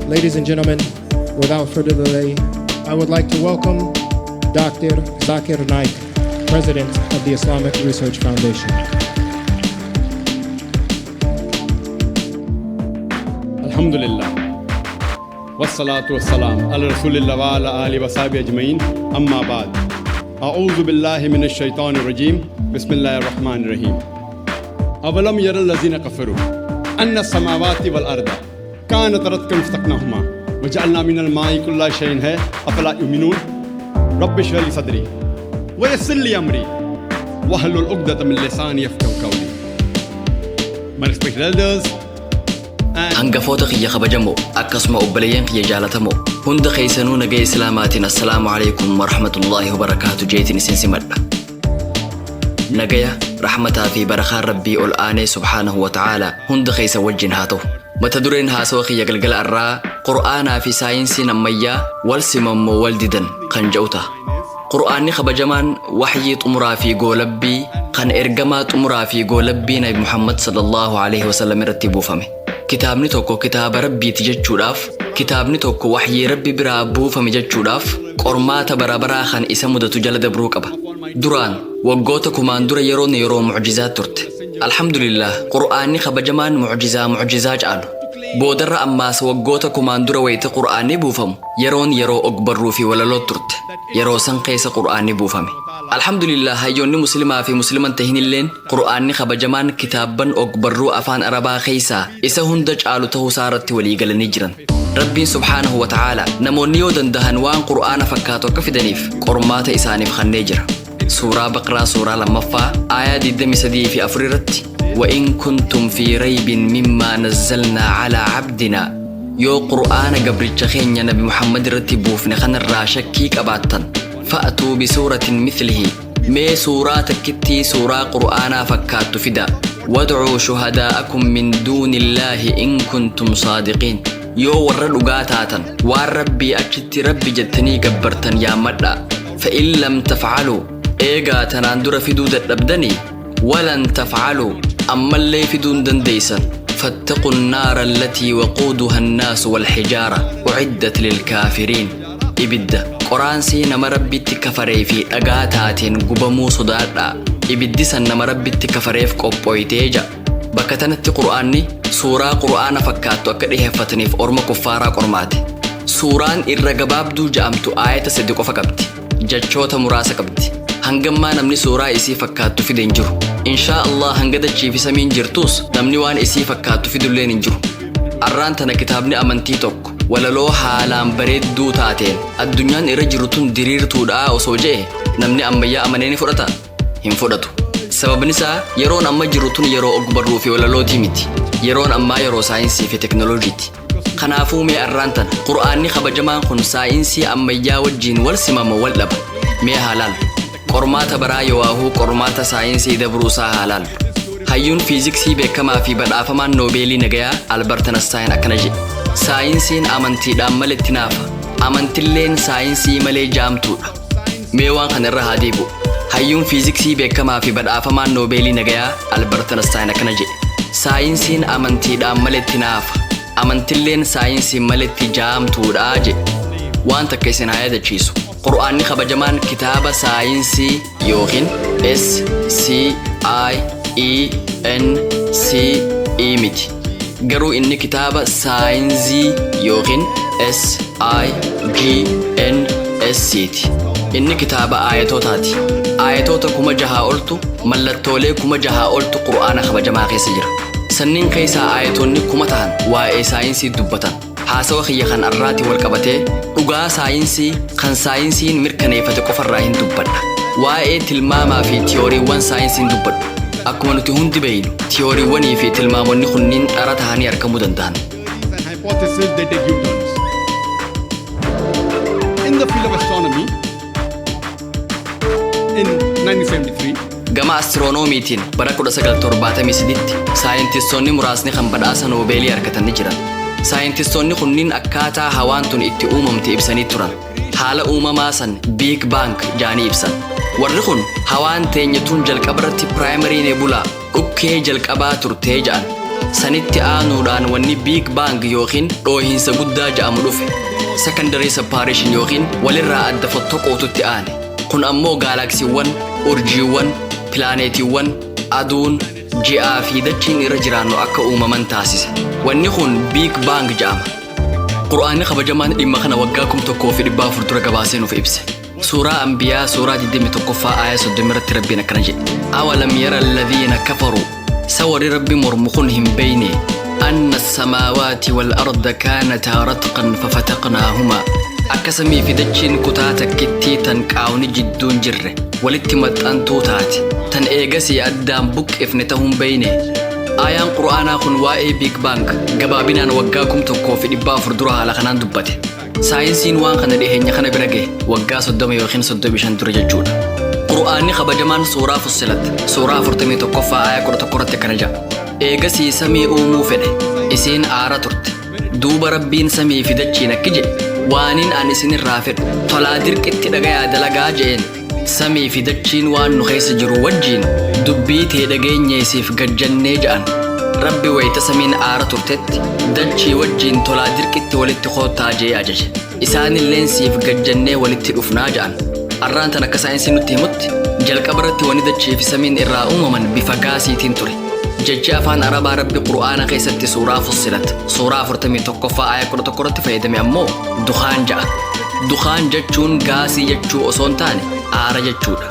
Ladies and gentlemen, without further delay, I would like to welcome Dr. Zakir Naik, President of the Islamic Research Foundation. Alhamdulillah. Wassalatu wassalam ala Rasulillah wa ala alihi wa sahbihi ajma'in. Amma ba'd. A'udhu billahi minash shaitanir rajim. Bismillahir rahmanir rahim. Awalam yaral ladzina kafaru anna samawati wal arda kanat ratqan fataknahuma wa ja'alna minal ma'i kulla shay'in hayy afala yu'minun. Rabbi shrah li sadri wa yassir li amri wahlul 'uqdatam min lisani yafqahu qawli. My respected elders, Hangafoota kiyya kabajamoo, akkasuma obboleeyyan kiyya jaalatamoo, hunda keessanuu nagaya Islaamaatiin assalaamu alaikum warahmatullaahi wabarakaatu jeetiin isin simadha. Nagaya, rahmataa fi barakaan Rabbii ol aanee subhaanahu wa ta'aalaa hunda keessa wajjin haa ta'u. Mata dureen haasawa kiyya galgala irraa Qur'aanaa fi saayinsiin ammayyaa wal simammoo wal didan kan jedhu ta'a. Qur'aanni kabajamaan waxyii xumuraa fi goolabbii kan ergamaa xumuraa fi goolabbii Nabi Muhammad sallallahu alaihi wasallam irratti buufame. Kitaabni tokko kitaaba Rabbiiti jechuudhaaf, kitaabni tokko waxyii Rabbi biraa buufame jechuudhaaf qormaata barabaraa kan isa mudatu jala dabruu qaba. Duraan waggoota kumaan dura yeroon yeroo mucjizaa turte. Alhamdulillah, Qur'aanni kabajamaan mucjizaa mucjizaa caalu. Boodarra ammaas waggoota kumaan dura wayita Qur'aanni buufamu yeroon yeroo ogbarruu fi walaloo turte. Yeroo san keessa Qur'aanni buufame. Alhamdulillah, hayyoonni Muslimaa fi Musliman tahinilleen Qur'aanni kabajamaan kitaabban ogbarruu afaan Arabaa keessaa isa hunda caalu ta'uu isaa irratti walii galanii jiran. Rabbiin subhaanahu wa ta'aala namoonni yoo dandahan waan Qur'aana fakkaatu akka fidaniif qormaata isaaniif kennee jira. Suuraa Baqraa suuraa 2ffaa aayaa 23 fi 4 irratti wa in kuntum fi raybin mimmaa nazzalnaa calaa cabdinaa, yoo Qur'aana gabricha keenya Nabi Muhammad irratti buufne kanarraa shakkii qabaattan, fa'atuu bisuuratin mithlihi, mee suuraa takkittii suuraa Qur'aanaa fakkaattu fidaa, wad'uu shuhadaa'akum min duunillaahi in kuntum saadiqiin, yoo warra dhugaa taatan waan Rabbii achitti Rabbi jettanii gabbartan yaammadhaa. Fa in lam taf'aluu, eegaa tanaan dura fiduu dadhabdanii, walan taf'aluu, ammallee fiduu hin dandeeysan, fattaqu nnaara allatii waquuduha annaasu walxijaara uciddat lilkaafiriin, ibidda qoraansii nama Rabbitti kafaree fi dhagaa taateen gubamuu sodaadhaa, ibiddi san nama Rabbitti kafareef qophooytee ja'a. Bakka tanatti Qur'aanni suuraa Qur'aana fakkaattu akka dhiheeffataniif orma kuffaaraa qormaate. Suuraan irra gabaabduu ja'amtu aayata 3 qofa qabdi. Jechoota muraasa qabdi. Hangammaa namni suuraa isii fakkaattu fide hin jiru. Inshaa Allah hanga dachii fi samiin jirtus namni waan isii fakkaattu fidulleen hin jiru. Arraan tana kitaabni amantii tokko walaloo haalaan bareedduu taateen addunyaan irra jiru tun diriirtuudha osoo je'e namni ammayyaa amanee ni fudhata? Hin fudhatu. Sababni isaa yeroon amma jiru tun yeroo ogbarruu fi walalootii miti. Yeroon ammaa yeroo saayinsii fi teknooloojiiti. Kanaafuu mee arraan tana Qur'aanni kabajamaan kun saayinsii ammayyaa wajjiin wal simama wal dhaba? Mee haa laallu. Qormaata baraa yowaahuu qormaata saayinsii dabruusaa haa laallu. Hayyuun fiiziksii beekamaa fi badhaafamaan Noobeelii nagayaa Albert Einstein akkana jedhe. Saayinsiin amantiidhaan maletti naafa. Amantilleen saayinsii malee jaamtuudha. Mee waan kana irra haa deebi'u. Hayyuun fiiziksii beekamaa fi badhaafamaan Noobeelii nagayaa Albert Einstein akkana jedhe. Saayinsiin amantiidhaan maletti naafa. Amantilleen saayinsiin maletti jaamtuudha jedhe. Waan takka isin haa yaadachiisu. Qur'aanni kabajamaan kitaaba saayinsii yookiin S C I E N C E miti. Garuu inni kitaaba saayinsii yookiin S I G N S C ti. Inni kitaaba aayatootaati. Aayatoota 6,000 oltu, mallattoolee 6,000 oltu Qur'aana kabajamaa keessa jira. Sanniin keessaa aayatoonni 1000 tahan waa'ee saayinsii dubbatan. Haasawa kiyya kan arraati wal qabatee dhugaa saayinsii kan saayinsiin mirkaneeffate qofarraa hin dubbadha. Waa'ee tilmaamaa fi tiyooriiwwan saayinsiin dubbadhu. Akkuma nuti hundi beeynu, tiyooriiwwanii fi tilmaamonni kunniin dhara tahanii argamuu danda'an. And hypothesis, they take U-turns. In the field of astronomy, in 1973, Gama astiroonomiitiin bara 1973tti saayintistoonni muraasni kan badhaasa Noobeelii argatan ni jiran. Saayintistoonni kunniin akkaataa hawaan tun itti uumamte ibsanii turan. Haala uumamaa san Big Bang jaanii ibsan. Warri kun hawaan teenya tun jalqabarratti primary nebula, dhukkee jalqabaa turtee ja'an. Sanitti aanuudhaan wanni Big Bang yookiin dhoohinsa guddaa ja'amu dhufe. Secondary separation yookiin walirraa adda fottoqootutti aane. Kun ammoo gaalaksiiwwan, urjiiwwan, pilaaneetiiwwan, aduun, ji'aa fi dachiin irra jiraannu akka uumaman taasise. Wanni kun Big Bang ja'ama. Qur'aanni kabajamaan dhimma kana waggaa 1400 dura gabaasee nuuf ibse. Suuraa Ambiyaa suuraa 21ffaa aayaa 30 irratti Rabbiin akkana jedhe. أولم ير الذين كفروا, sa warri Rabbi mormu kun hin beeyne, أن السماوات والأرض كانتا رتقا ففتقناهما, akka samii fi dachiin kutaa takkittii tan qaawni jidduun jirre walitti maxxantuu taate tan eegasii addaan buqqifne tahuun beeyne. Aayaan Qur'aanaa kun waa'ee Big Bang gabaabinaan waggaa 1400 dura haala kanaan dubbate. Saayinsiin waan kana dhiheenya kana bira gahe, waggaa 30 yookiin 35 dura jechuudha. Qur'aanni kabajamaan suuraa Fussilat suuraa 41ffaa aayaa 11 irratti akkana jedha. Eegasii samii uumuu fedhe, isiin aara turte. Duuba Rabbiin samii fi dachiin akki jedhe: waanin an isinirraa fedhu tolaa dirqitti dhagayaa dalagaa je'een. Samii fi dachiin waan nu keessa jiru wajjiin dubbii tee dhageenyeesiif gajjannee ja'an. Rabbi wayita samiin aara turtetti dachii wajjiin tolaa dirqitti walitti koottaa jee ajaje. Isaanilleen siif gajjannee walitti dhufnaa ja'an. Arraan tan akka saayinsiin nutti himutti, jalqaba irratti wani dachii fi samiin irraa uumaman bifa gaasiitiin ture. Jechi afaan Arabaa Rabbi Qur'aana keessatti suuraa Fussilat suuraa 41ffaa aayaa 11 irratti fayyadame ammoo دخان ja'a. دخان jechuun gaasii jechuu osoo hin taane aara jechuudha.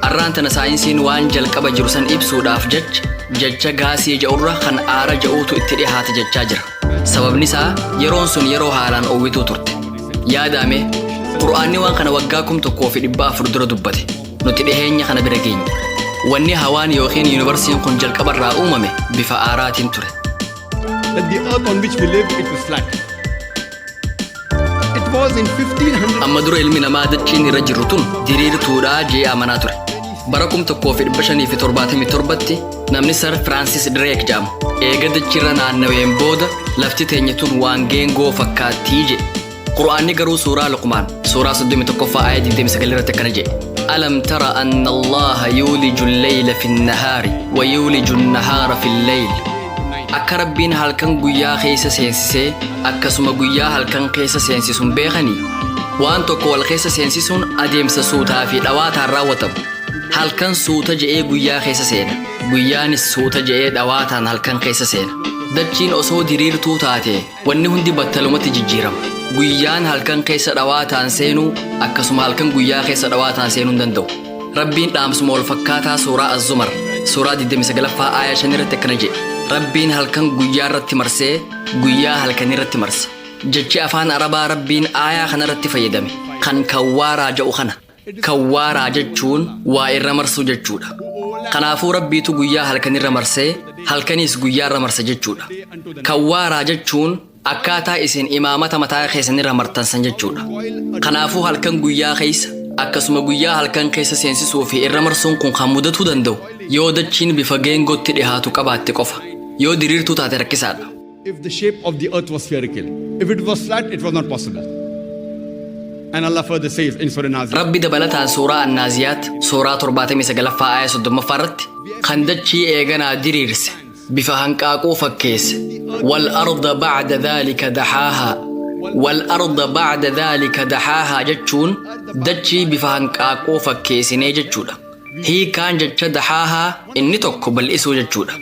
Arraan tana saayinsiin waan jalqaba jiru san ibsuudhaaf jecha jecha gaasii ja'urra kan aara ja'uutu itti dhihaate jechaa jira. Sababni isaa yeroon sun yeroo haalaan oowwituu turte. Yaadame, Qur'aanni waan kana waggaa 1400 dura dubbate. Nuti dhiheenya kana bira geenye. Wanni hawaan yookiin yuunivarsiin kun jalqabarraa uumame bifa aaraatiin ture. That the earth on which we live, it was flat. It was in 1500. Amma dura ilmi namaa dachiin irra jirru tun diriirtuudhaa jee amanaa ture. Bara 1577tti namni Sir Francis Drake jedhamu eega dachiirra naannaween booda lafti teenya tun waan geengoo fakkaattii jedhe. Qur'aanni garuu suuraa Luqmaan suuraa 31ffaa aaya 29 irratti akkana jedhe. ألم تر أن الله يولج الليل في النهار ويولج النهار في الليل. Akka Rabbiin halkan guyyaa keessa seensisee akkasuma guyyaa halkan keessa seensisuun beekanii? Waan tokko wal keessa seensisuun adeemsa suutaa fi dhawaataan raawwatamu. Halkan suuta je'ee guyyaa keessa seena, guyyaanis suuta je'ee dhawaataan halkan keessa seena. Dachiin osoo diriirtuu taate wanni hundi battalumatti jijjiirama. Guyyaan halkan keessa dhawaataan seenuu akkasuma halkan guyyaa keessa dhawaataan seenuu hin danda'u. Rabbiin dhaamsuma wal fakkaataa suuraa Az-Zumar suuraa 29ffaa aayaa 5 irratti akkana jedhe: Rabbiin halkan guyyaa irratti marsee guyyaa halkan irratti marsa. Jechi afaan Arabaa Rabbiin aayaa kana irratti fayyadame kan كور ja'u kana. كور jechuun waa irra marsuu jechuudha. Kanaafuu Rabbiitu guyyaa halkan irra marsee halkaniis guyyaa irra marsa jechuudha. كور jechuun akkaataa isin imaamata mataa keessan irra martan san jechuudha. Kanaafuu halkan guyyaa keessa akkasuma guyyaa halkan keessa seensisuu fi irra marsuun kun kan mudatuu danda'u yoo dachiin bifa geengootti dhihaatu qabaatte qofa. Yoo diriirtuu taate rakkisaadha. If the shape of the earth was spherical, if it was flat, it was not possible. And Allah further says in Surah Nazir, Rabbi dabalataan suuraa Annaaziyaat suuraa 79ffaa aaya 30ffaa irratti kan dachii eeganaa diriirse, bifa hanqaaquu fakkeesse, والأرض بعد ذلك دحاها. والأرض بعد ذلك دحاها jechuun dachii bifa hanqaaquu fakkeessinee jechuudha. Hiikaan jecha دحاها inni tokko bal'isuu jechuudha.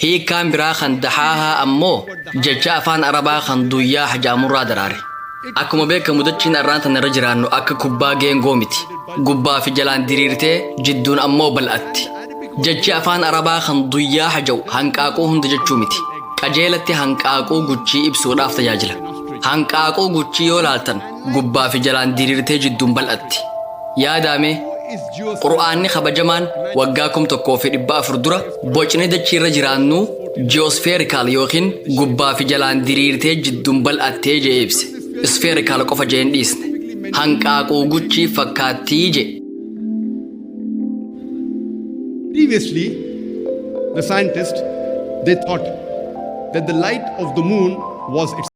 Hiikaan biraa kan دحاها ammoo jecha afaan Arabaa kan ضياح jedhamurraa daraare. Akkuma beekamu dachiin arraan tana irra jiraannu akka kubbaa geengoo miti. Gubbaa fi jalaan diriirtee jidduun ammoo bal'atti. Jechi afaan Arabaa kan ضياح jedhu hanqaaquu hunda jechuu miti. Qajeelatti hanqaaquu guchii ibsuudhaaf tajaajila. Hanqaaquu guchii yoo laaltan gubbaa fi jalaan diriirtee jidduun bal'atti. Yaadame, Qur'aanni kabajamaan waggaa 1400 dura bocni dachii irra jiraannu geospherical yookiin gubbaa fi jalaan diriirtee jidduun bal'attee jee ibse. Spherical qofa jeen dhiisne. Hanqaaquu guchii fakkaattii je. Previously, the scientists, they thought that the light of the moon was its